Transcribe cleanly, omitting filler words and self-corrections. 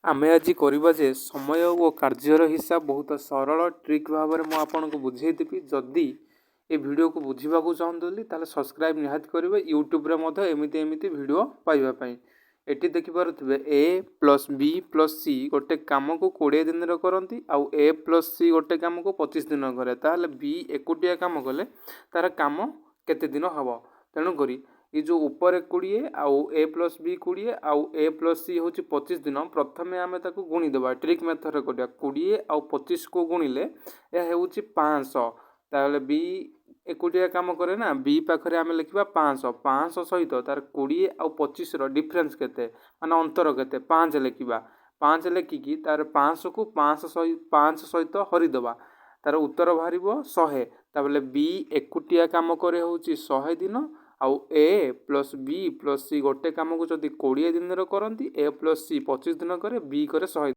ଆମେ ଆଜି କରିବା ଯେ ସମୟ ଓ କାର୍ଯ୍ୟର ହିସାବ ବହୁତ ସରଳ ଟ୍ରିକ୍ ଭାବରେ ମୁଁ ଆପଣଙ୍କୁ ବୁଝେଇଦେବି। ଯଦି ଏ ଭିଡ଼ିଓକୁ ବୁଝିବାକୁ ଚାହୁଁଛନ୍ତି, ତାହେଲେ ସବସ୍କ୍ରାଇବ୍ ନିହାତି କରିବେ ୟୁଟ୍ୟୁବରେ ମଧ୍ୟ ଏମିତି ଏମିତି ଭିଡ଼ିଓ ପାଇବା ପାଇଁ। ଏଠି ଦେଖିପାରୁଥିବେ, A plus B plus C ଗୋଟେ କାମକୁ 20 ଦିନରେ କରନ୍ତି ଆଉ ଏ ପ୍ଲସ୍ ସି ଗୋଟେ କାମକୁ 25 ଦିନ କରେ। ତାହେଲେ ବି ଏକୁଟିଆ କାମ କଲେ ତା'ର କାମ କେତେ ଦିନ ହେବ? ତେଣୁକରି ଏ ଯେଉଁ ଉପରେ 20 ଆଉ ଏ ପ୍ଲସ୍ ବି 20 ଆଉ ଏ ପ୍ଲସ୍ ସି ହେଉଛି 25 ଦିନ। ପ୍ରଥମେ ଆମେ ତାକୁ ଗୁଣିଦେବା, ଟ୍ରିକ୍ ମେଥଡ଼ରେ କରିବା। 20 ଆଉ 25କୁ ଗୁଣିଲେ ଏହା ହେଉଛି 500। ତାହେଲେ ବି ଏକୁଟିଆ କାମ କରେ ନା, ବି ପାଖରେ ଆମେ ଲେଖିବା 500। 500 ସହିତ ତାର 20 ଆଉ 25ର ଡିଫରେନ୍ସ କେତେ, ମାନେ ଅନ୍ତର କେତେ? 5 ଲେଖିବା। 5 ଲେଖିକି ତାର 500କୁ 5 ସହିତ ହରିଦେବା, ତାର ଉତ୍ତର ବାହାରିବ 100। ତାହେଲେ ବି ଏକୁଟିଆ କାମ କରେ ହେଉଛି 100 ଦିନ। ଆଉ A plus B plus C ଗୋଟେ କାମକୁ ଯଦି 20 ଦିନରେ କରନ୍ତି, ଏ ପ୍ଲସ୍ ସି 25 ଦିନ କରେ, ବି କରେ 100।